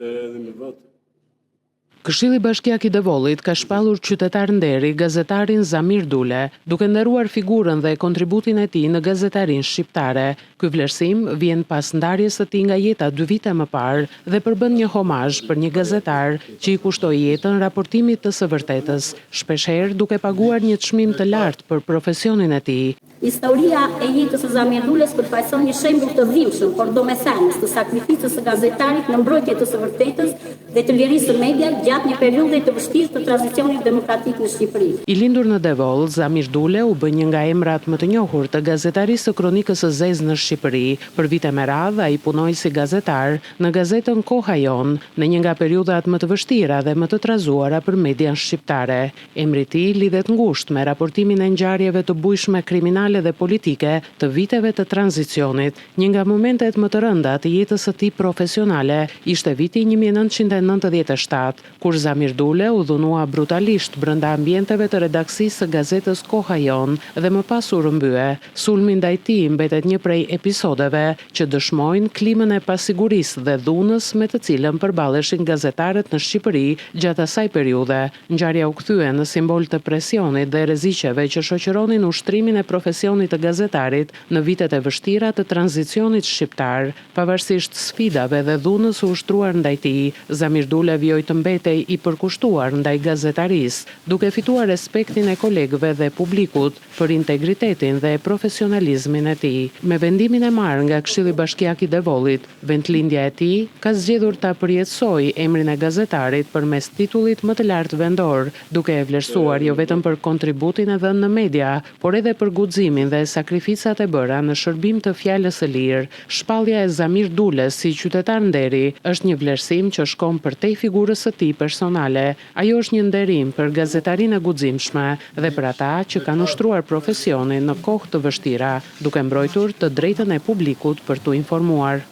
Atëherë edhe me votë. Këshilli Bashkiak i Devollit ka shpallur qytetar nderi gazetarin Zamir Dule, duke nderuar figurën dhe kontributin e tij në gazetarinë shqiptare. Ky vlerësim vjen pas ndarjes së tij nga jeta dy vite më parë dhe përbën një homazh për një gazetar që i kushtoi jetën raportimit të së vërtetës, shpeshherë duke paguar një çmim të lartë për profesionin e tij. Historia e jetës së Zamir Dules përfaqëson një shembull të dhimbshëm, por domethënës të sakrificës së gazetarit në mbrojtje të së vërtetës dhe të lirisë së medias gjatë një periudhe të vështirë të tranzicionit demokratik në Shqipëri. I lindur në Devoll, Zamir Dule u bë një nga emrat më të njohur të gazetarisë së kronikës së zezë në Shqipëri. Për vite me radhë, ai punoi si gazetar në gazetën Koha Jonë, në një nga periudhat më të vështira dhe më të trazuara për median shqiptare. Emri i tij lidhet ngushtë me raportimin e ngjarjeve të bujshme kriminale dhe politike të viteve të tranzicionit. Një nga momentet më të rënda të jetës së tij profesionale ishte viti 1997, kur Zamir Dule u dhunua brutalisht brenda ambienteve të redaksisë së gazetës Koha Jonë dhe më pas u rrëmbye. Sulmi ndaj tij mbetet një prej episodeve që dëshmojnë klimën e pasigurisë dhe dhunës me të cilën përballeshin gazetarët në Shqipëri gjatë asaj periudhe. Ngjarja u kthye në simbol të presionit dhe rreziqeve që shoqëronin ushtrimin e profesionit të gazetarit në vitet e vështira të tranzicionit shqiptar. Pavarësisht sfidave dhe dhunës së ushtruar ndaj tij, Zamir Dule vijoi të mbetej i përkushtuar ndaj gazetarisë, duke fituar respektin e kolegëve dhe publikut për integritetin dhe profesionalizmin e tij. Me vendimin e marrë nga Këshilli Bashkiak i Devollit, Vendlindja e tij ka zgjedhur ta përjetësojë emrin e gazetarit përmes titullit më të lartë vendor, duke e vlerësuar jo vetëm për kontributin e dhënë në media, por edhe për guximin dhe sakrificat e bëra në shërbim të fjalës së lirë. Shpallja e Zamir Dules si qytetar nderi është një vlerësim që shkon përtej figurës së tij personale. Ajo është një nderim për gazetarinë e guximshme dhe për ata që kanë ushtruar profesionin në kohë të vështira, duke mbrojtur të drejtën e publikut për t'u informuar.